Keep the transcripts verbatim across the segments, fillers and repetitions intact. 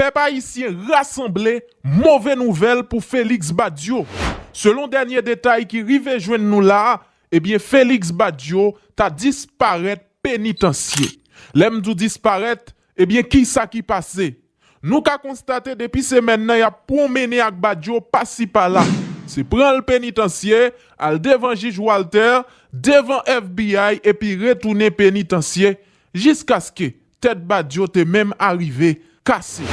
Pèp ayisyen rasanble, move nouvèl pou Félix Badio. Selon dènye detay ki rive jwenn nou la a, ebyen Félix Badio ta disparèt penitansye. Lè m di w disparèt, ebyen kisa ki pase? Nou ka konstate depi semèn nan y ap pwonmennen ak Badio pasi pala. Se pran l penitansye, al devan jij Walter, devan F B I epi retounen penitansye, jiskaske tèt Badio te menm arive kase.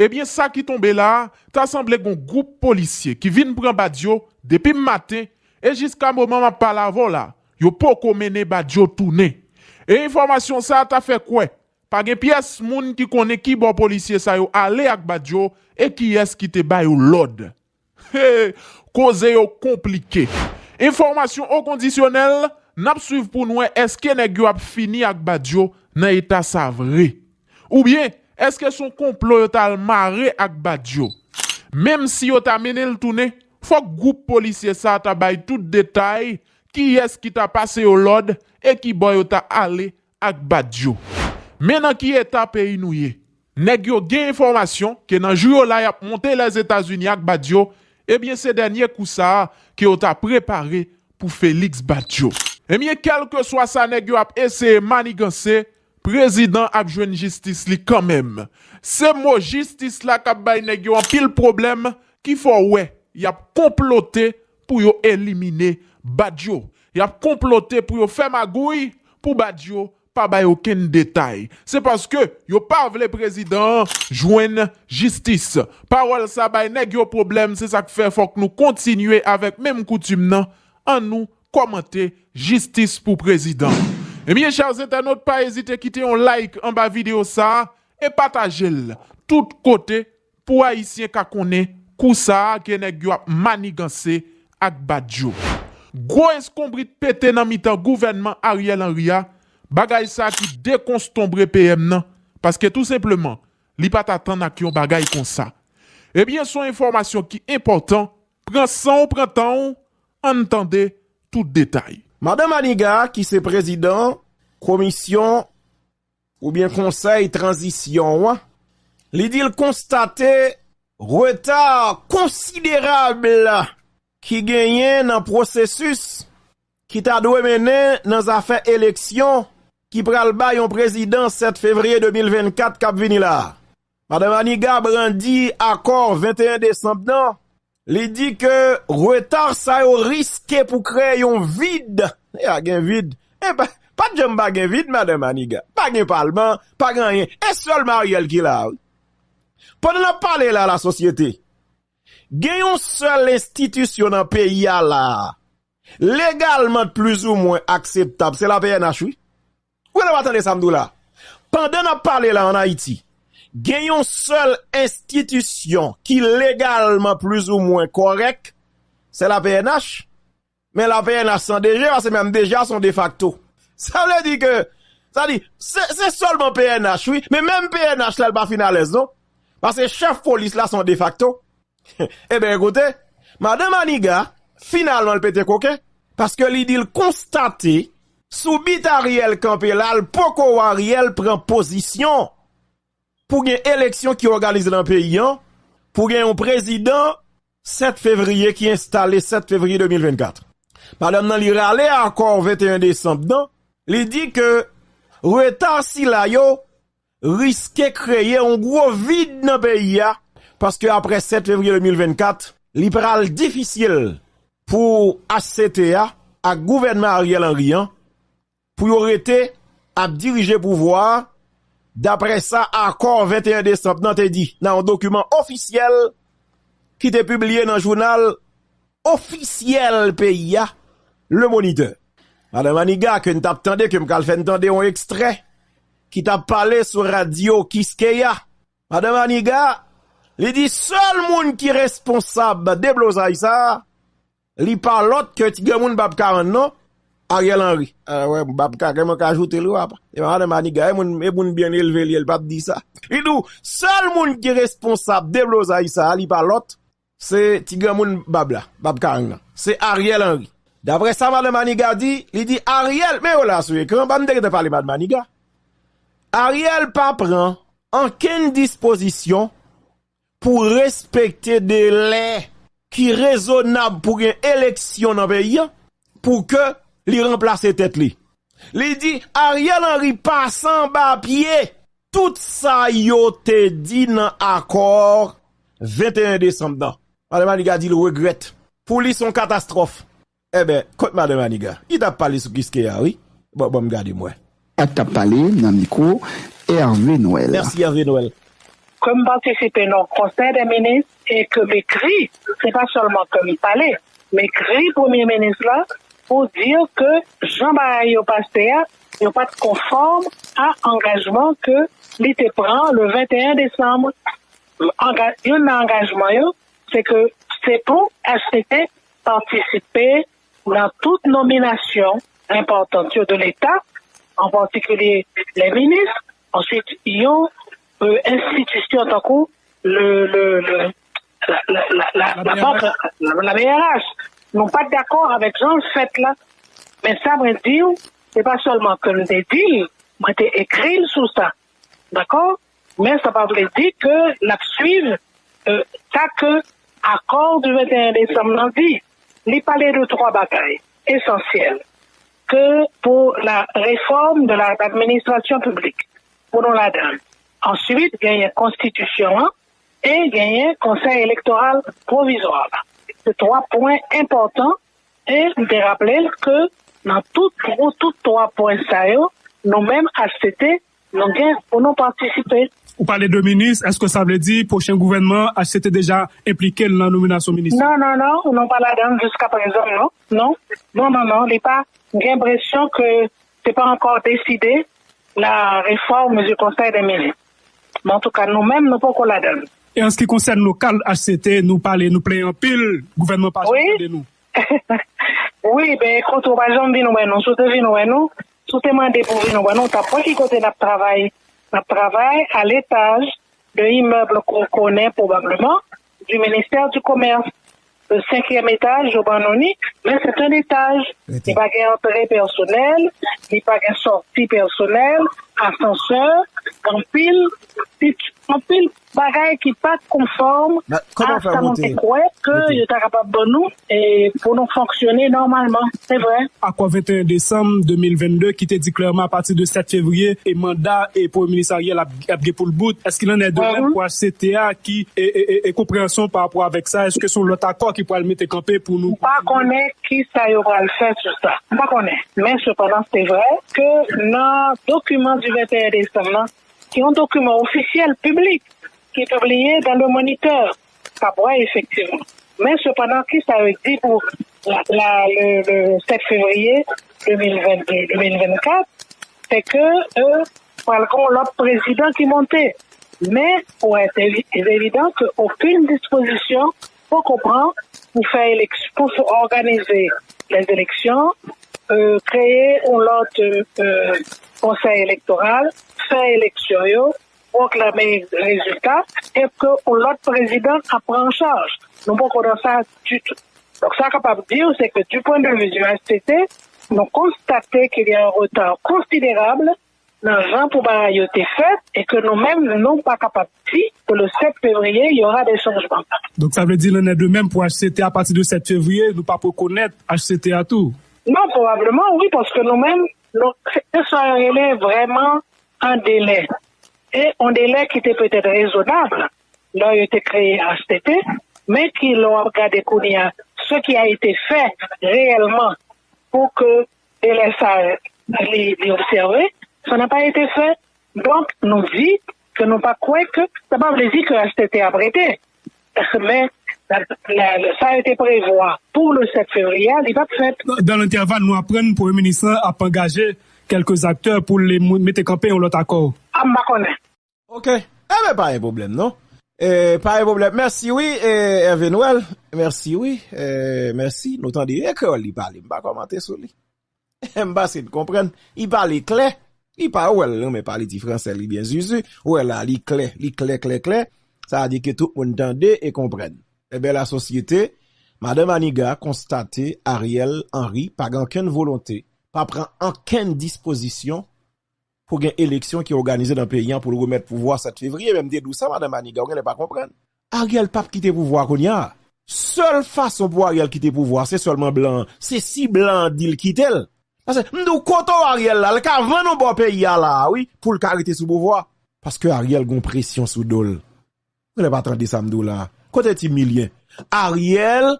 Ebyen sa ki tonbe la a, ta sanble gon gwoup polisye ki vin pran Badio depi maten e jiska moman m ap pale avè w la, yo poko mennen Badio tounen. E enfòmasyon sa a ta fè kwè pa gen pyès moun ki konnen kibò polisye sa yo ale ak Badio e kiyès ki te ba yo lòd. He, koze yo konplike. Enfòmasyon okondisyonèl, n ap swiv pou n wè èske nèg yo ap fini ak Badio nan eta sa vre. Oubyen, èske se yon konplo yo t al mare ak Badio? Menm si yo ta mennen l tounen, fòk gwoup polisye sa ta bay tout detay, kiyès ki ta pase yo lòd e kibò yo ta ale ak Badio. Men nan ki eta peyi nou ye. Nèg yo gen enfòmasyon ke nan jou yo la y ap monte Lèzetazini ak Badio, ebyen se dènye kou sa a ke yo ta prepare pou Félix Badio. Ebyen kèlkeswa sa nèg yo ap eseye maniganse, prezidan ap jwenn jistis li kanmenm. Se mo jistis la k ap bay nèg yo anpil pwoblèm ki fè w wè y ap konplote pou yo elimine Badio. Y ap konplote pou yo fè magouy pou Badio pa bay okenn detay. Se paske yo pa vle prezidan an jwenn jistis. Pawòl sa bay nèg yo pwoblèm, se sa k fè fòk nou kontinye avèk menm koutim nan, annou kòmante jistis pou prezidan. Ebyen, chè entènot, pa ezite kite yon like anba videyo sa a e pataje l tout kote pou Ayisyen ka konnen kou sa a ke nèg yo ap maniganse ak Badio. Gwo eskonbrit pete nan mitan gouvènman Ariel Henry a, bagay sa a ki dekonstonbre P M nan, paske tou senpleman, li pa t atann ak yon bagay konsa. Ebyen, se yon enfòmasyon ki enpòtan, pran san w, pran tan w, ann tande tout detay. Madan Maniga, ki se prezidan komisyon oubyen konsèy tranzisyon an, li di l konstate reta konsiderab ki genyen nan pwosesis ki ta dwe mennen nan zafè eleksyon ki pral bay yon prezidan sèt fevriye de mil vennkat k ap vini la a. Madan Maniga brandi akò venteyen desanm nan, li di ke reta sa yo riske pou kreye yon vid. E a gen vid. E pa, pa t janm pa gen vid, Madan Maniga. Pa gen palman, pa gen anyen. E sèlman Ariel ki la a, wi. Pandan n ap pale la, lasosyete, gen yon sèl enstitisyon nan peyi a la a, legalman plizoumwen akseptab, se la P N H, wi. Wi, nou pa tande sa m di w la. Pandan n ap pale la ann Ayiti, gen yon sèl enstitisyon ki legalman plizoumwen kòrèk, se la P N H. Men la P N H san D G, paske menm D G a se yon defakto. Sa vle di ke, sa di, se, se sèlman P N H, wi, men menm P N H la, l pa fin alèz, non. Paske chèf polis la se yon defakto. Ebyen, ekoute, Madan Maniga, finalman, l pete koken, paske li di l konstate, sou bit Ariel kanpe la, l poko wè Ariel pran pozisyon pou gen eleksyon ki òganize nan peyi an, pou gen yon prezidan sèt fevriye ki enstale sèt fevriye de mil vennkat. Madanm nan, li rale akò venteyen desanm nan, li di ke reta sila yo riske kreye yon gwo vid nan peyi a, paske apre sèt fevriye de mil vennkat, li pral difisil pou H C T a ak gouvènman Ariel Henry an pou yo rete ap dirije pouvwa a, dapre sa akò venteyen desanm nan te di nan yon dokiman ofisyèl ki te pibliye nan jounal ofisyèl peyi a, Le Moniteur. Madan Maniga, ke n t ap tande, ke m pral fè n tande yon ekstrè, ki t ap pale sou radyo Kiskeya. Madan Maniga, li di sèl moun ki responsab deblozay sa a, li pa lòt ke ti granmoun bab karann non, Ariel Henry. A, wè, bab karann, mwen ka ajoute l, wi, apa. E madan Maniga, e moun, e moun byen elve li ye, l p ap di sa. Li di w, sèl moun ki responsab deblozay sa a, li pa lòt, se ti granmoun bab la, bab karann nan. Se Ariel Henry. Daprè sa madan Maniga di, li di Ariel, men yo la sou ekran, m te gentan pale madan Maniga. Ariel pa pran ankenn dispozisyon pou respekte delè ki rezonab pou gen eleksyon nan peyi a, pou ke li ranplase tèt li. Li di Ariel Henry pase anba pye tout sa yo te di nan akò venteyen desanm nan. Madan Maniga di l regrèt. Pou li, se yon katastwòf. Enben, kot Madan Maniga? Li t ap pale sou Kiskeya, wi. Bon, bon, m gade m wè. Ak t ap pale nan mikwo Hervé Noël. Mèsi, Hervé Noël. Ke m patisipe nan Konsèy dè Minis e ke m ekri, se pa sèlman ke m pale, m ekri Premye Minis la pou di ke jan bagay yo pase a, yo pa t konfòm a angajman ke li te pran le venteyen desanm. Anga-, youn nan angajman yo, se ke se pou H C T patisipe nan tout nominasyon enpòtan yo de Leta, an patikilye lè minis, answit yon euh, enstitisyon tankou le, le, le, la, la, la, la, la bank, la, la B R H. Nou pa t dakò avèk jan l fèt la. Men sa mwen di w, se pa sèlman ke m te di l, mwen te ekri l sou sa. Dakò? Men sa pa vle di ke l ap swiv euh, sa ke akò du venteyen desanm nan di. Li pale de twa bagay esansyèl ke pou la réforme de la, l'administration publique, pou nou ladan l. Answit, genyen konstitisyon an e genyen konsèy elektoral pwovizwa la. Se twa pwen enpòtan e m te raple l ke nan tout, pou tout twa pwen sa yo, nou menm H C T, nou gen pou nou patisipe. Ou pale de minis, èske sa vle di pwochen gouvènman H C T deja enplike l nan nominasyon minis? Non, non, non, nou pa ladan l jiska prezan, non. Non, non, non, non, li pa gen enpresyon ke se pa ankò deside la réforme du Conseil des ministres. Men antouka, nou menm, nou poko ladan l. E an se ki konsène lokal H C T, nou pale, nou plenyen anpil, gouvènman pa janm tande nou. Wi, ben, ekout, ou pa janm vin wè nou. Si w te vin wè nou, si w te mande pou vin wè nou, w t ap wè ki kote n ap travay. N ap travay à l'étage de immeuble qu'on connaît probablement, du ministère du Commerce. Le cinquième étage, yo ban nou ni, men se un étage. Li pa gen antre pèsonèl, li pa gen sòti pèsonèl, asansè, anpil, anpil bagay ki pa konfòm a sa nou te kwè ke yo ta kapab ban nou e pou nou fonksyone nòmalman. Se vre. Akò venteyen desanm de mil vennde ki te di klèman apati de sèt fevriye e manda e Premye Minis Ariel ap, ap gen pou l bout. Èske l annè de menm pou H C T a ki e, e, e, e konpreyansyon pa rapò avèk sa? Èske se yon lòt akò ki pral mete kanpe pou nou? M pa konnen ki sa yo pral fè sou sa. M pa konnen. Men sepandan, se vre ke nan dokiman du venteyen desanm nan, ki yon dokiman ofisyèl piblik ki pibliye dans le Moniteur, k ap wè efektivman. Men sepandan, ki sa yo di pou la, la, le, le sèt fevriye de mil vennde, de mil vennkat, se ke euh, pral gen yon lòt prezidan ki monte. Men pou être évi- évident ke okenn dispozisyon poko pran pou fè eleksyon, pou fè òganize les élections, euh, kreye yon lòt euh, konsèy elektoral, fè eleksyon yo, pwoklame rezilta, e ke yon lòt prezidan ap pran an chaj. Nou poko nan sa ditou. Donk, sa kapab di w, se ke du point de vue du H C T, nou konstate qu'il y a un retard considérable nan jan pou bagay yo te fèt e ke nou menm, nou pa kapab di ke le sèt fevriye, il y aura des changements. Donk, sa vle di l annè de menm pou H C T, apati de sèt fevriye, nou p ap rekonèt H C T a tou? Non, probableman, wi, paske nou menm, nou, se se sa yo rele vrèman un délai. E un délai ki te petèt rezonab lè yo te kreye H C T, men ki, lè w ap gade kounye a, ce qui a été fait réellement pour que délai sa li, li obsève, ça n'a pas été fait. Donk, nou di ke nou pa kwè ke, sa pa vle di ke H C T ap rete. Men, la, la, la, sa yo te prevwa pou le sèt fevriye a, li p ap fèt. Dans l'intervalle, nou aprann Premye Minis lan ap angaje kèlke aktè pou l mete kanpe yon lòt akò. A, m pa konnen. Ok. Enben, pa gen pwoblèm, non. E, pa gen pwoblèm. Mèsi, wi, e, Hervé Noël. Mèsi, wi. E, mèsi. Nou tande, e kreyòl li pale. M pa kòmante sou li. M panse n konprann. Li pale klè. Li pa, ou wè l renmen pale ti fransè li byen zuzu. Ou wè la, li klè. Li klè, klè, klè. Sa vle di ke tout moun tande e konprann. Enben, lasosyete, Madan Maniga konstate Ariel Henry pa gen okenn volonte, pa pran okenn dispozisyon pou gen eleksyon ki òganize nan peyi a pou l remèt pouvwa sèt fevriye. Men m te di w sa, Madan Maniga, ou genlè pa konprann. Ariel p ap kite pouvwa a kounye a. Sèl fason pou Ariel kite pouvwa a, se sèlman blan an. Se si blan an di l kite l. Paske m di w, kote w Ariel la, l ka vann ou bò peyi a la a, wi, pou l ka rete sou pouvwa. Paske Ariel gon presyon sou do l. Ou pa tande sa m di w la. Kote ti milyen? Ariel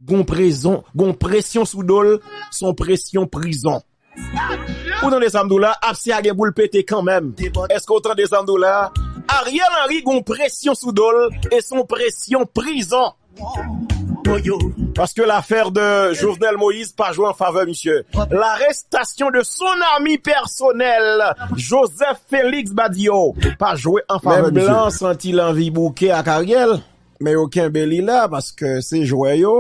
gon prezon, gon presyon sou do l, se yon presyon prizon. Ou tande sa m di w la? Apse a gen pou l pete kanmenm. Èske w tande sa m di w la? Ariel Henry gon presyon sou do l, e se yon presyon prizon. Paske lafè de Jovenel Moïse pa jwe an favè misye. L'arrestation de son ami personnel, Joseph Félix Badio, pa jwe an favè misye. Menm blan santi l anvi bouke ak Ariel, men yo kenbe li la paske se jwè yo.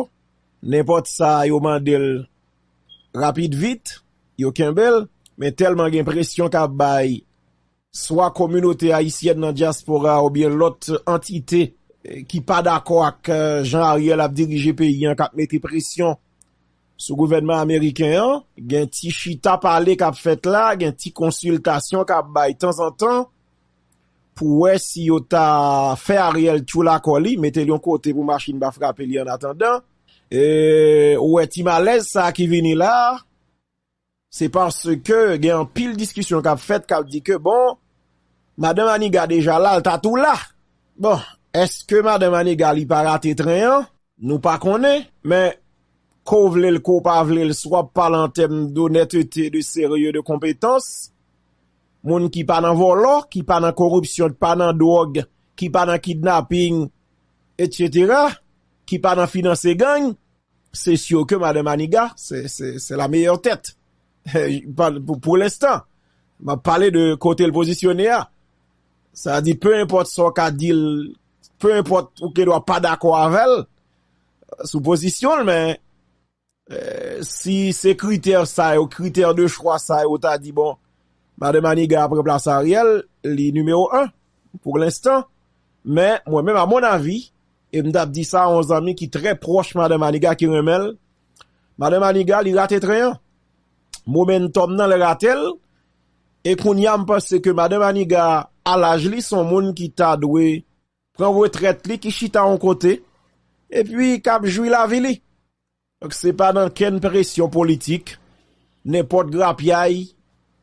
Nenpòt sa yo mande l rapid vit, yo kenbe l, men tèlman gen presyon k ap bay swa kominote ayisyèn nan dyaspora oubyen lòt antite, eh, ki pa dakò ak, eh, jan Ariel ap dirije peyi an, k ap mete presyon sou gouvènman ameriken an, gen ti chita pale k ap fèt la, gen ti konsiltasyon k ap bay tanzantan pou wè si yo ta fè Ariel tchoul akò li, mete l yon kote pou machin pa frape li annatandan. E, ou wè ti malèz sa ki vini la, se paske gen anpil diskisyon k ap fèt, k ap di ke, bon, madan Maniga deja la, l ta tou la. Bon, èske madan Maniga li pa rate tren an? Nou pa konnen, men ke w vle l, ke w pa vle l, si w ap pale an tèm donètete, de serye, de konpetans, moun ki pa nan vòlò, ki pa nan koripsyon, pa nan dwòg, ki pa nan kidnaping, etsetera, ki pa nan finanse gang, se si ke madan Maniga, se, se, se la meyè tèt. Pa, pou, pou lenstan, m ap pale de kote l pozisyone a. Sa di, pe enpòt sa w ka di l, pe enpòt ou gen dwa pa dakò avè l sou pozisyon l, men, eh, si se kritè sa yo, kritè de chwa sa yo, ta di, bon, madan Maniga ap ranplase Ariel, li nimewo en pou lenstan. Men, mwen menm, a mon avi, e m t ap di sa a yon zanmi ki trè pwòch madan Maniga, ki renmen l, madan Maniga, li rate tren an. Momentòm nan, l rate l. E kounye a, m panse ke madan Maniga, a laj li, se yon moun ki ta dwe pran retrèt li, ki chita yon kote, epi k ap jwi lavi li. Donk, se pa nan kenn presyon politik, nenpòt grapyay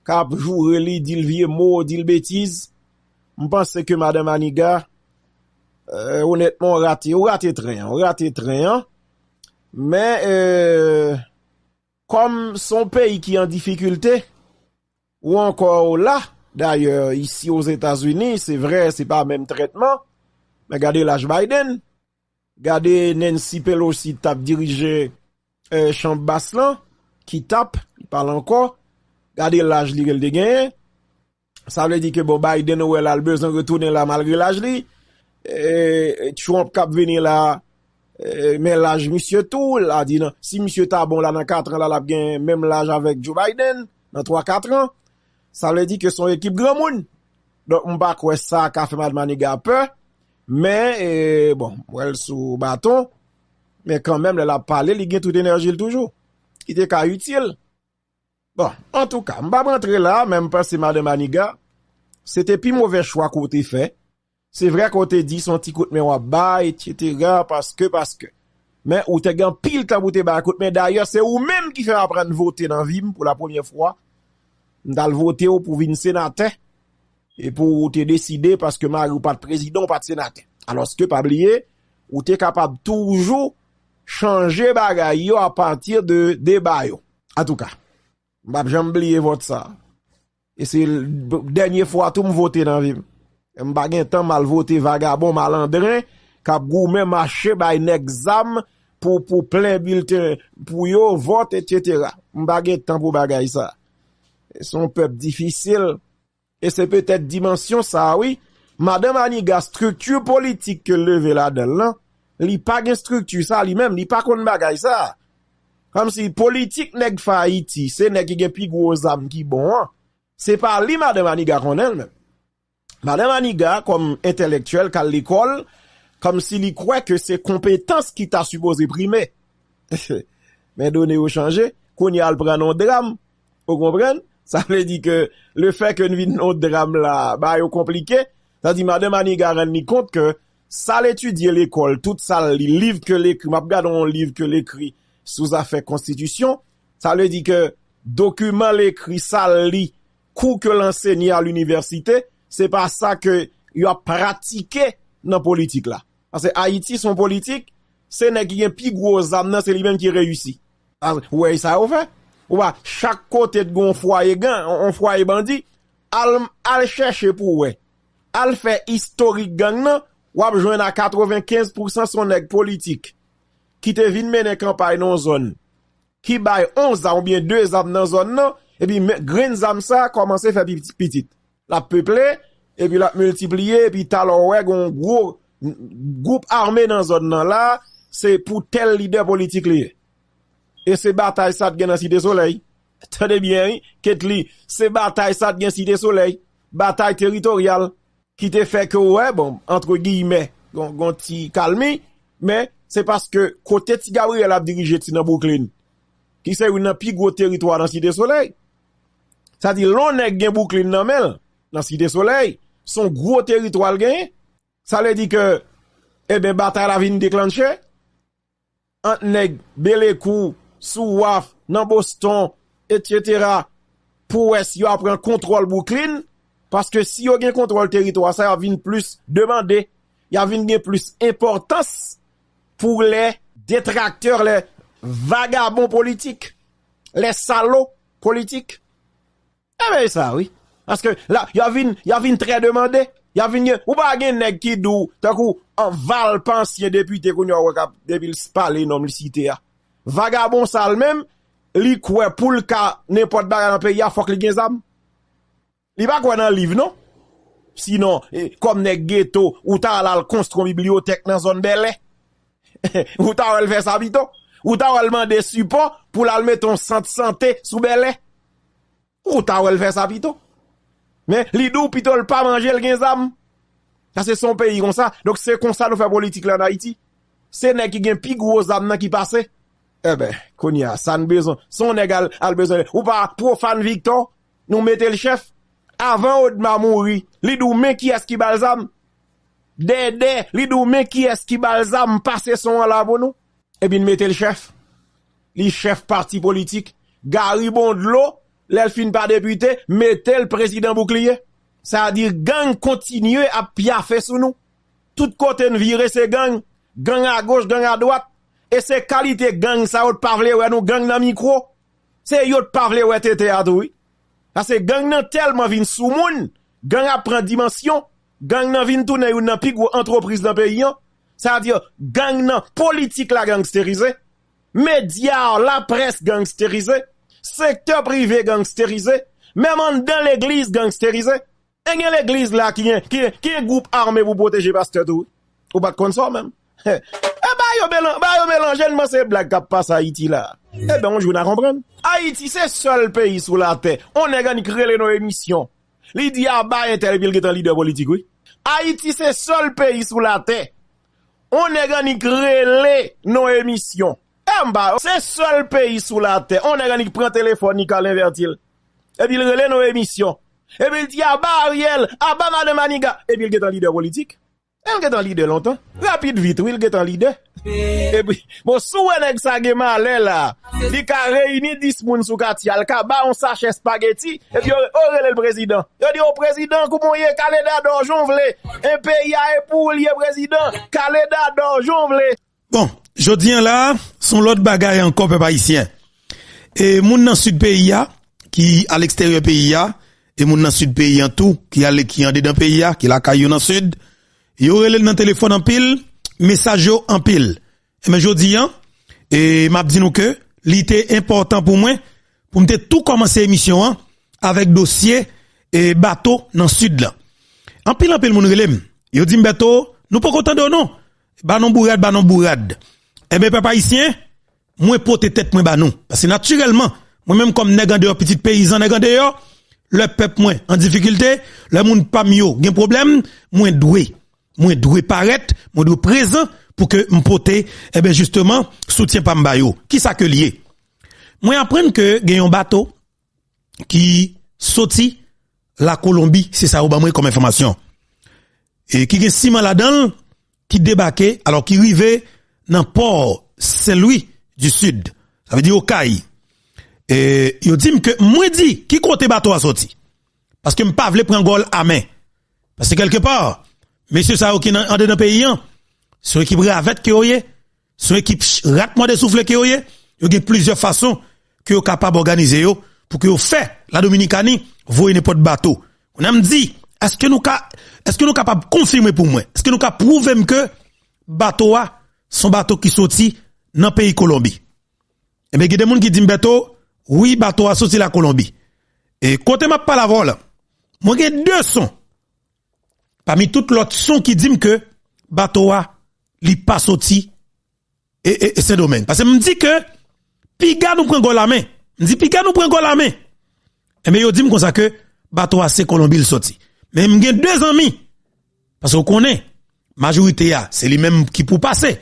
k ap joure li, di l vye mo, di l betiz. M panse ke madan Maniga, eh, onètman, w rate, w rate tren an, w rate tren an. Men, eh, kòm se yon peyi ki an difikilte, ou ankò la, dayè, isi Ozetazini, se vre, se pa menm trètman, men gade laj Biden, gade Nancy Pelosi t ap dirije, eh, Chanm Bas lan, ki t ap, li pa la ankò, gade laj li ke l te genyen, sa vle di ke, bon, Biden, ou wè la, l bezwen retounen la malgre laj li, eh, Trump k ap vini la, eh, men laj misye tou, l a di nan, si misye ta bon la nan kat an la, l ap gen menm laj avèk Joe Biden, nan twa kat an. Sa vle di ke se yon ekip granmoun. Donk, m pa kwè sa ka fè madan Maniga pè. Men, eh, bon, m wè l sou baton. Men kanmenm, lè l ap pale, li gen tout enèji l toujou. Ki te ka itil. Bon, antouka, m p ap rantre la, men m panse madan Maniga, se te pi movè chwa ke w te fè. Se vre ke w te di se yon ti kout men w ap bay, etsetera, paske, paske. Men ou te gen anpil tan pou w te bay kout men. Dayè, se ou menm ki fè m aprann vote nan vi m pou la premyè fwa. M t al vote w pou vin senatè. E pou w te deside, paske mari w pa t prezidan, w pa t senatè. Alòske, pa bliye, ou te kapab toujou chanje bagay yo apati de deba yo. Antouka, m p ap janm bliye vòt sa. E se l-, dènye fwa tou m vote nan vi m. M pa gen tan m al vote vagabon, malandren, k ap goumen, mache, bay nèg zam pou, pou plen bilten pou yo, vòt, etsetera. M pa gen tan pou bagay sa. Se yon pèp difisil. E se petèt dimansyon sa a, wi. Madan Maniga, estrikti politik ke l leve ladan l lan, li pa gen estrikti sa a li menm, li pa konn bagay sa a. Kòmsi politik nèg fè Ayiti, se nèg ki gen pi gwo zam ki bon an. Se pa li madan Maniga konnen l menm. Madan Maniga, kòm entèlektyèl, k al lekòl, kòmsi li kwè ke se konpetans ki ta sipoze prime. Men done yo chanje, kounye a l pran non dram. Ou konprann? Sa vle di ke lefètke n vin non dram la, bagay yo konplike. Sa di madan Maniga rann li kont ke Sa l etidye lekòl, tout sa l li, liv ke l ekri, m ap gade yon liv ke l ekri sou zafè konstitisyon, sa vle di ke dokiman l ekri, sa l li, kou ke l ansenye a linivèsite, se pa sa ke y ap pratike nan politik la. Paske Ayiti se yon politik, se nèg ki gen pi gwo zam nan, se li menm ki reyisi. Ou wè sa yo fè? Ou pa, chak kote t gen yon fwaye gang, yon fwaye bandi, al, al chèche pou w wè. Al fè istorik gang nan, w ap jwenn a katrevenkenz pousan se yon nèg politik ki te vin mennen kanpay nan yon zòn, ki bay yon zam oubyen de zam nan zòn nan, epi men, grenn zam sa a kòmanse fè pi pitit. L ap peple, epi l ap miltipliye, epi talè w wè gen yon gwo gwoup ame nan zòn nan la, se pou tèl lidè politik li ye. E se batay sa t gen nan Site Solèy. Tande byen, wi, Ketly, se batay sa t gen Site Solèy. Batay teritoryal ki te fè ke, w wè, bon, antre giyimè, gon, gon ti kalmi, men se paske kote Ti Gabriyèl ap dirije, ti nan Brooklyn, ki se youn nan pi gwo teritwa nan Site Solèy. Sa di, lè yon nèg gen Brooklyn nan men l, nan Site Solèy, se yon gwo teritwa l genyen. Sa vle di ke, eben, batay la vin deklanche ant nèg Belekou, sou waf, nan Boston, etsetera, pou wè si yo ap pran kontwòl Brooklyn, paske si yo gen kontwòl teritwa sa, y ap vin plis demande, y ap vin gen plis enpòtans pou lè detraktè, lè vagabon politik, lè salo politik. Ebyen, e sa, wi. Paske la, y a vin, y a vin trè demande. Y a vin gen, ou pa gen nèg ki di w, tankou an Val pa ansyen depite, kounye a w wè k ap, depi l pale non m li site a. Vagabon sa l menm, li kwè pou l ka nenpòt bagay nan peyi a, fòk li gen zam. Li pa kwè nan liv, non. Sinon, e, kòm nèg geto, ou ta al, al konstwi yon bibliyotèk nan zòn Bèlè. Ou ta wè l fè sa pito. Ou ta wè l mande sipò pou l al mete yon sant sante sou Bèlè. Ou ta wè l fè sa pito. Men, li di w pito l pa manje, l gen zam. Sa se, se yon peyi konsa. Donk, se konsa nou fè politik la ann Ayiti. Se nèg ki gen pi gwo zam nan ki pase. Eben, kounye a, sa n bezwen. Se yon nèg al, al bezwen. Ou pa Profane Victor, nou mete l chèf. Avan Odma mouri, li di w men kiyès ki ba l zam. Dèdè, li di w men kiyès ki ba l zam, pase son an la pou nou. Epi n mete l chèf. Li chèf pati politik. Gary Bondlo, lè l fin pa depite, mete l prezidan boukliye. Sa di gang kontinye ap pyafe sou nou. Tout kote n vire se gang. Gang agoch, gang adwat. E se kalite gang sa yo t pa vle wè nou, gang nan mikwo. Se yo t pa vle wè tete a tou, wi. Paske gang nan tèlman vin sou moun, gang ap pran dimansyon, gang nan vin tounen youn nan pi gwo antrepriz nan peyi an. Sa vle di, gang nan, politik la gangsterize, medya, laprès gangsterize, sektè prive gangsterize, menm anndan legliz gangsterize. E gen legliz la ki gen, ki, ki gen gwoup ame pou pwoteje pastè tou, wi. Ou pa t konn sa w menm? E ba yo melan-, ba yo melanje, n panse blag k ap pase Ayiti la. Eben, yon jou n a konprann. Ayiti se sèl peyi sou latè, on nèg annik rele nan emisyon, li di aba entèl, epi l gentan lidè politik, wi. Ayiti se sèl peyi sou latè, on nèg annik rele nan emisyon. E m pa, se sèl peyi sou latè, on nèg annik pran telefòn, li ka al envèti l. Epi l rele nan emisyon. Epi l di, aba Ariel, aba Madan Maniga. Epi l gentan lidè politik. E l gentan lidè lontan. Rapid vit, wi, l gentan lidè. Epi, bon, si w wè nèg sa gen malè la, li ka reyini dis moun sou katye a, l ka ba yon sachè espageti, epi yo, yo rele l prezidan. Yo di, o prezidan, kouman w ye? Kale dadò, jan w vle. E peyi a e pou w l ye, prezidan. Kale dadò, jan w vle. Bon, jodi an la, se yon lòt bagay ankò, pèp ayisyen. E moun nan sid peyi a, ki aleksteryè peyi a, e moun nan sid peyi an tou, ki ale, ki andedan peyi a, ki lakay yo nan sid, yo rele n nan telefòn anpil, mesaj yo anpil. Enben, jodi an, e m ap di nou ke li te enpòtan pou mwen, pou m te tou kòmanse emisyon an avèk dosye, e, bato nan sid la. Anpil, anpil moun rele m. Yo di m, Bèto, nou poko tande w non. Ba nou bourad, ba nou bourad. Enben, pèp ayisyen, mwen pote tèt mwen ba nou. Paske natirèlman, mwen menm kòm nèg andeyò, pitit peyizan nèg andeyò, lè pèp mwen an difikilte, lè moun pa m yo gen pwoblèm, mwen dwe, mwen dwe parèt, mwen dwe prezan pou ke m pote, enben, jisteman, soutyen pa m ba yo. Kisa ke l ye? Mwen aprann ke gen yon bato ki soti Lakolonbi, se sa yo ban mwen kòm enfòmasyon. E ki gen siman ladan l, ki debake, alò ki rive nan pò Sen Lwi di Sid, sa vle di Okay. E yo di m ke mwen di ki kote bato a soti. Paske m pa vle pran gòl a men. Paske kèlkepa, mesye sa yo ki nan, andedan peyi an, se yon ekip ravèt ke yo ye, se yon ekip ch-, rat mòde soufle ke yo ye, yo gen plizyè fason ke yo kapab òganize yo pou ke yo fè Ladominikani voye nenpòt bato. Kounye a m di, èske nou ka, èske nou kapab konfime pou mwen? Èske nou ka pwouve m ke bato a se yon bato ki soti nan peyi Kolonbi? Ebyen, gen de moun ki di m, Bèto, wi, bato a soti la Kolonbi. E kote m ap pale avè w la, mwen gen de son pami tout lòt son ki di m ke bato a, li pa soti e, e, e Sendomeng. Paske m di ke piga nou pran gòl a men. M di piga nou pran gòl a men. Ebyen, yo di m konsa ke bato a se Kolonbi l soti. Men m gen de zanmi. Paske w konnen, majorite a, se li menm ki pou pase.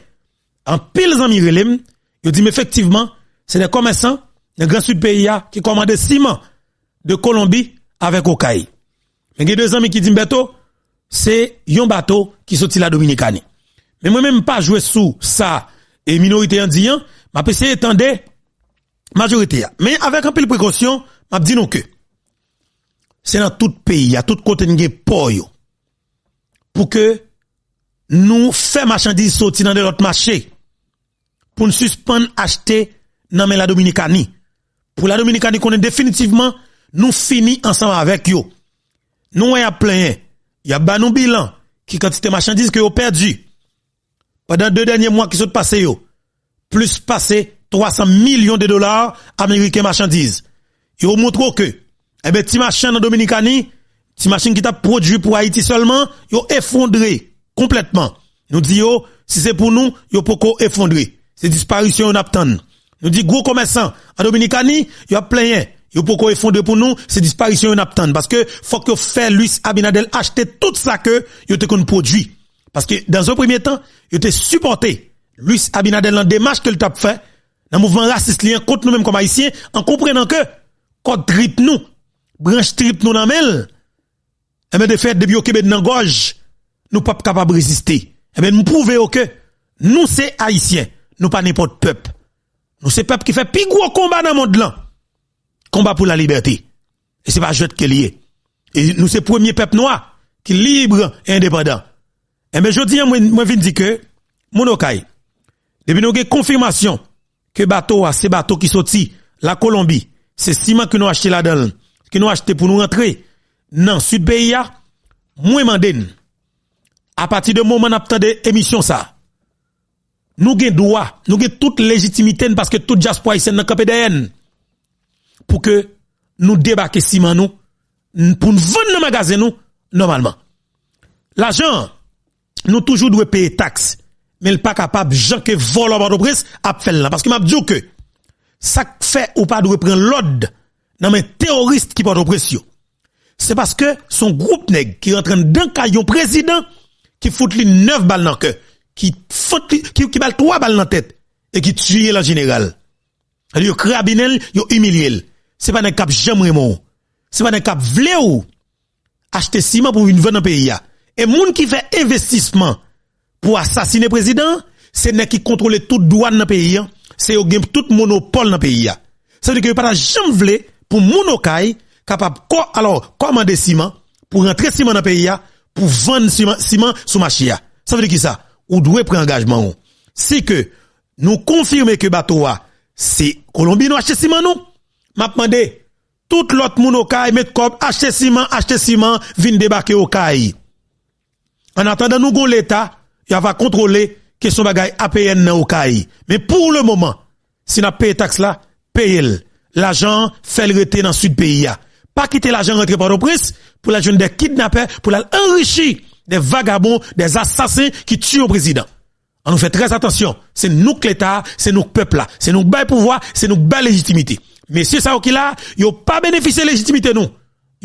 Anpil zanmi rele m, yo di m efektivman, se de kòmèsan nan Gran Sid peyi a ki kòmande siman de Kolonbi avèk Okay. Men gen de zanmi ki di m, Bèto, se yon bato ki soti Ladominikani. Men mwen menm m pa jwe sou sa e minorite an di an, m ap eseye tande majorite a. Men avèk anpil prekosyon, m ap di nou ke se nan tout peyi a, tout kote n gen pò yo, pou ke nou fè machandiz soti nan de lòt mache, pou n sispann achte nan men Ladominikani. Pou Ladominikani konnen definitivman nou fini ansanm avèk yo. Nou wè y ap plenyen, y ap ba nou bilan ki kantite machandiz ke yo pèdi pandan de dènye mwa ki sot pase yo, plis pase twa san milyon de dola ameriken machandiz. Yo montre w ke, enben, ti machann nan Dominikani, ti machin ki t ap pwodui pou Ayiti sèlman, yo efondre konplètman. Nou di yo, si se pou nou, yo poko efondre. Se disparisyon yo n ap tann. Nou di gwo kòmèsan an Dominikani, yo ap plenyen. Yo poko efondre pou nou, se disparisyon yo n ap tann. Paske fòk yo fè Luis Abinader achte tout sa ke yo te konn pwodui. Paske, dans un premier temps, yo te sipòte Luis Abinader nan demach ke l t ap fè, nan mouvman rasis li an kont nou menm kòm Ayisyen, an konprenan ke kòd trip nou, branch trip nou nan men l, enben, de fèt, depi yo kenbe n nan gòj, nou p ap kapab reziste. Enben, nou pwouve yo ke nou se Ayisyen, nou pa nenpòt pèp. Nou se pèp ki fè pi gwo konba nan mond lan. Konba pou lalibète. E se pa jwèt ke l ye. E nou se premye pèp nwa ki lib e endepandan. Enben, jodi a, mwen, mwen vin di ke, moun Okay, depi nou gen konfimasyon ke bato a se bato ki soti Lakolonbi, se siman ke nou achte ladan l, ke nou achte pou nou rantre nan sid peyi a, mwen mande n, apati de moman n ap tande emisyon sa, nou gen dwa, nou gen tout lejitimite n, paske tout dyaspora ayisyèn nan kanpe dèyè n, pou ke nou debake siman nou, n-, pou n vann nan magazen nou, nòmalman. Lajan an, nou toujou dwe peye taks, men l pa kapab jan ke vòlò Pòtoprens ap fè l lan. Paske m ap di w ke sa k fè ou pa dwe pran lòd nan men teworis ki Pòtoprens yo, se paske se yon gwoup nèg ki rantre anndan kay yon prezidan ki fout li nèf bal nan kè, ki fout li, ki, ki ba l twa bal nan tèt e ki tiye l an jeneral. Yo krabinen l, yo imilye l. Se pa nèg k ap janm renmen w. Se pa nèg k ap vle w achte siman pou vin vann nan peyi a. E moun ki fè envestisman pou asasinen prezidan an, se nèg ki kontwole tout dwàn nan peyi an, se yo gen tout monopòl nan peyi a. Sa vle di ke yo pa ta janm vle pou moun Okay kapab kò-, alò, kòmande siman, pou rantre siman nan peyi a, pou vann siman, siman sou mache a. Sa vle di kisa? Ou dwe pran angajman w. Si ke nou konfime ke bato a se Kolonbi nou achte siman nou, m ap mande tout lòt moun Okay met kòb achte siman, achte siman, vin debake Okay. An atandan nou gon Leta, y ava kontwole kesyon bagay A P N nan Okay. Men pou le moman, si n ap peye taks la, peye l. Lajan an, fè l rete nan sid peyi a. Pa kite lajan rantre Pòtoprens pou l al jwenn de kidnapè, pou l al anrichi de vagabon, de asasen ki tiye yon prezidan. An nou fè trè atansyon. Se nou k Leta a, se nou k pèp la, se nou k bay pouvwa, se nou k bay lejitimite. Mesye sa yo ki la, yo pa benefisye lejitimite nou.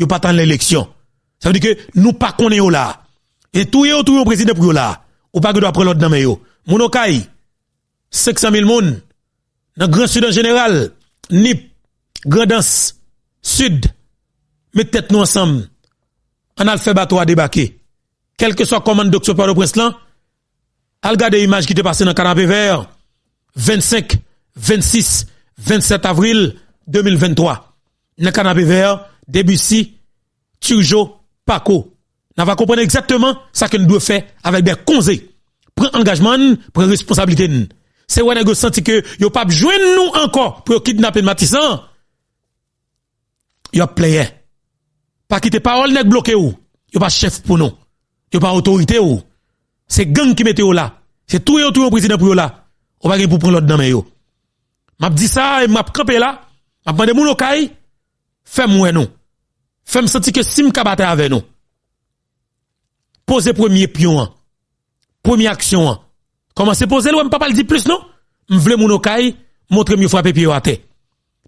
Yo pa t al nan eleksyon. Sa vle di ke nou pa konnen yo la. E touye yo touye yon prezidan pou yo la. Ou pa gen dwa pran lòd nan men yo. Moun Okay, senk san mil moun, nan Gran Sid an jeneral, Nip, Grandans, Sid, met tèt nou ansanm. Ann al fè bato a debake. Kèlkeswa kòmann doktè Pòtoprens lan, Al gade imaj ki te pase nan Kanapevè vennsenk, vennsis, vennsèt avril de mil venntwa. Nan Kanapevè, Debussy, Turgeau, Paco. N a va konprann egzakteman sa ke n dwe fè avèk de konze. Pran angajman n, pran responsablite n. Se wè nèg yo santi ke yo p ap jwenn nou ankò pou yo kidnape n Matisan, y ap plenyen. Pa kite pawòl nèg bloke w. Yo pa chèf pou nou. Yo pa otorite w. Se gang ki mete yo la. Se touye yo touye yon prezidan pou yo la. Ou pa gen pou pran lòd nan men yo. M ap di sa e m ap kanpe la. M ap mande moun Okay, fè m wè nou. Fè m santi ke si m ka batay avè nou. Poze premye pyon an. Premye aksyon an. Kòmanse poze l, wè m pa pral di plis non. M vle moun Okay montre m yo frape pye yo atè.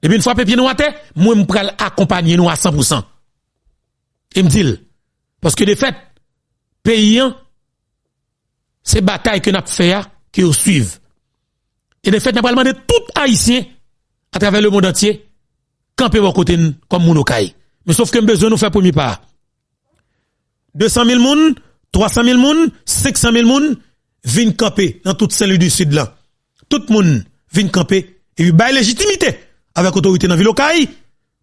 Depi n frape pye nou atè, mwen m pral akonpanye nou a san pou san. E m di l, paske defèt, peyi an, se batay ke n ap fè a, ke yo swiv. E defèt, n ap pral mande tout Ayisyen atravè lemonn antye kanpe bò kote n kòm moun Okay. Men sòf ke m bezwen nou fè premye pa a. De san mil moun, twa san mil moun, senk san mil moun vin kanpe nan tout Sen Lwi di Sid lan. Tout moun vin kanpe epi bay lejitimite avèk otorite nan vil Okay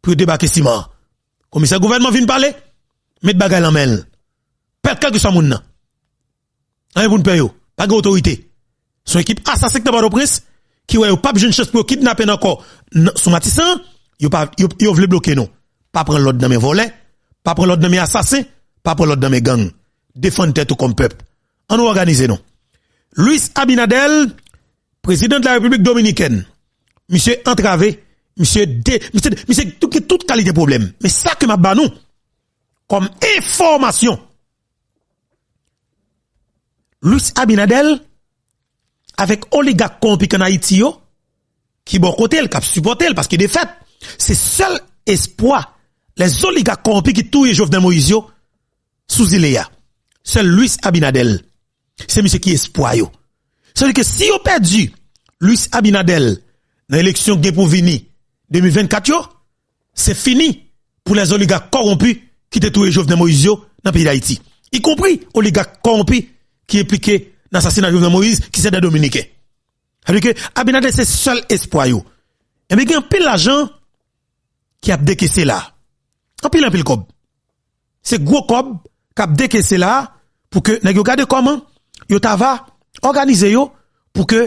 pou yo debake siman an. Komisè gouvènman vin pale, met bagay lan men l. Pèt kèlkeswa moun nan. Anyen pou n pè yo. Pa gen otorite. Se yon ekip asasen k nan Pòtoprens ki wè yo p ap jwenn chans pou yo kidnape n ankò nan, sou Matisan. Yo pa, yo, yo vle bloke nou. Pa pran lòd nan men vòlè. Pa pran lòd nan men asasen. Pa pran lòd nan men gang. Defann tèt ou kòm pèp. Ann nou òganize nou. Luis Abinader, prezidan de la Repiblik Dominikèn, misye antrave, misye de, misye, misye tout, tout kalite pwoblèm. Men sa ke m ap ba nou kòm enfòmasyon, Luis Abinader avèk oligak kowonpi k ann Ayiti yo, ki bò kote l, k ap sipòte l, paske defèt, se sèl espwa lèzoligak kowonpi ki touye Jovenel Moïse yo sou zile a. Sèl Luis Abinader, se misye ki espwa yo. Sa vle di ke si yo pèdi Luis Abinader nan eleksyon k gen pou vini de mil vennkat yo, se fini pou lèzoligak kowonpi ki te touye Jovenel Moïse yo nan peyi Dayiti, ikonpri oligak kowonpi ki enplike nan asasina Jovenel Moïse, ki se de Dominiken. Sa vle di ke Abinader se sèl espwa yo. Ebyen, gen anpil lajan ki ap dekese la. Anpil, anpil kòb. Se gwo kòb k ap dekese la pou ke nèg yo gade kòman yo ta va òganize yo pou ke,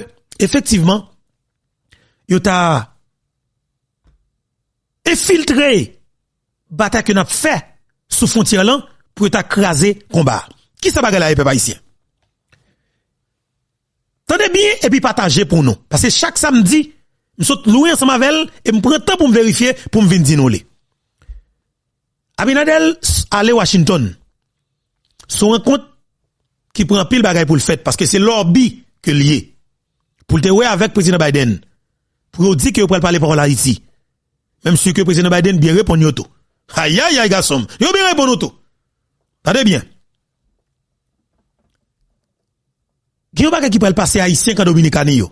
efektivman, yo ta enfiltre batay ke n ap fè sou fwontyè lan pou yo ta kraze konba. Kisa bagay la ye, pèp ayisyen? Tande byen epi pataje pou nou. Paske chak sa m di, m sot loure ansanm avè l e m pran tan pou m verifye pou m vin di nou li. Abinader ale Washington. Se yon rankont ki pran anpil bagay pou l fèt, paske se lòbi ke l ye. Pou l te wè avèk Prezidan Biden. Pou yo di ke yo pral pale pawòl Ayiti. Menm si ke Prezidan Biden byen reponn yo tou. Ayayay, gason m. Yo byen reponn ou tou. Tande byen. Gen yon bagay ki pral pase Ayisyen k an Dominikani yo.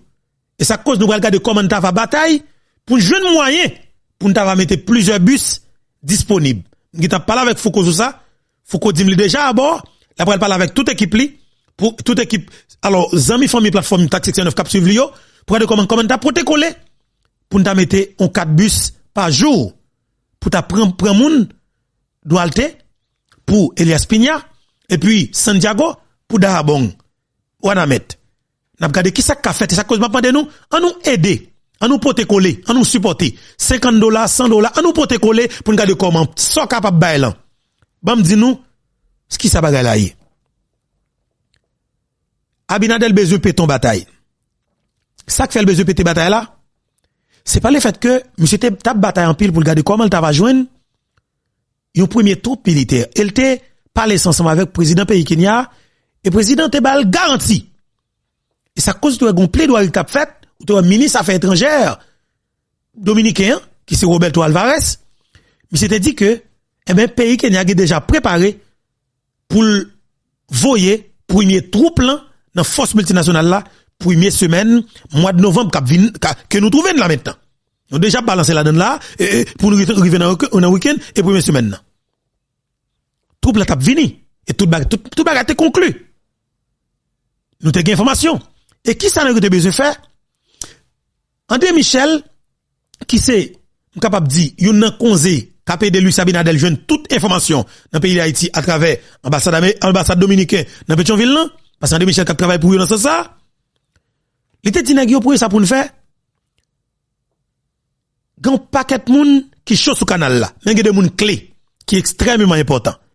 E sa k koz nou pral gade kòman n ta va batay pou n jwenn mwayen pou n ta va mete plizyè bis disponib. M gentan pale avèk Fouco sou sa. Fouco di m li deja abò. L ap pral pale avèk tout ekip li. Pou tout ekip, alò, zanmi, fanmi platfòm Tactic sèt nèf k ap swiv li yo, pou gade kòman, kòman n ta pote kole pou n ta mete yon kat bis pa jou pou ta pran, pran moun Duarte, pou Elias Piña, epi Santiago pou Dajabón, Wanament. N ap gade kisa k ka fèt, e sa k koz m ap mande nou, ann nou ede, ann nou pote kole, ann nou sipòte. Senkant dola, san dola, ann nou pote kole pou n gade kòman sa w kapab bay lan. Ban m di nou, kisa bagay la ye. Abinader bezwen pete yon batay. Sa k fè l bezwen pete batay la, se pa lefèt ke misye te, t ap batay anpil pou l gade kòman l ta va jwenn yon premye twoup militè. E l te pale sa ansanm avèk prezidan peyi Kenya a, e prezidan an te ba l garanti. E sa k koz ou te wè gen yon pledwari k t ap fèt, ou te wè minis afè etranjè dominiken an, ki se Roberto Alvarez, misye te di ke, enben, peyi Kenya gen deja prepare pou l voye premye twoup lan nan fòs miltinasyonal la, premye semèn mwa de novanm k ap vin, ka, ke nou twouve n la mentnan. Nou deja balanse ladann la, e, e, pou nou rive, rive nan wik-, nan wikenn e premye semèn nan. Twoup la t ap vini, e tout bagay, tout, tout bagay te konkli. Nou te gen enfòmasyon. E kisa nèg yo te bezwen fè? André Michel, ki se, m kapab di, youn nan konze k ap ede Luis Abinader jwenn tout enfòmasyon nan peyi Dayiti atravè anbasad, ame- anbasad dominiken nan Petyonvil lan, paske André Michel k ap travay pou yo nan sans sa, li te di nèg yo, premye sa pou n fè, gen yon pakèt moun ki cho sou kanal la, men gen de moun kle ki ekstrèmeman enpòtan.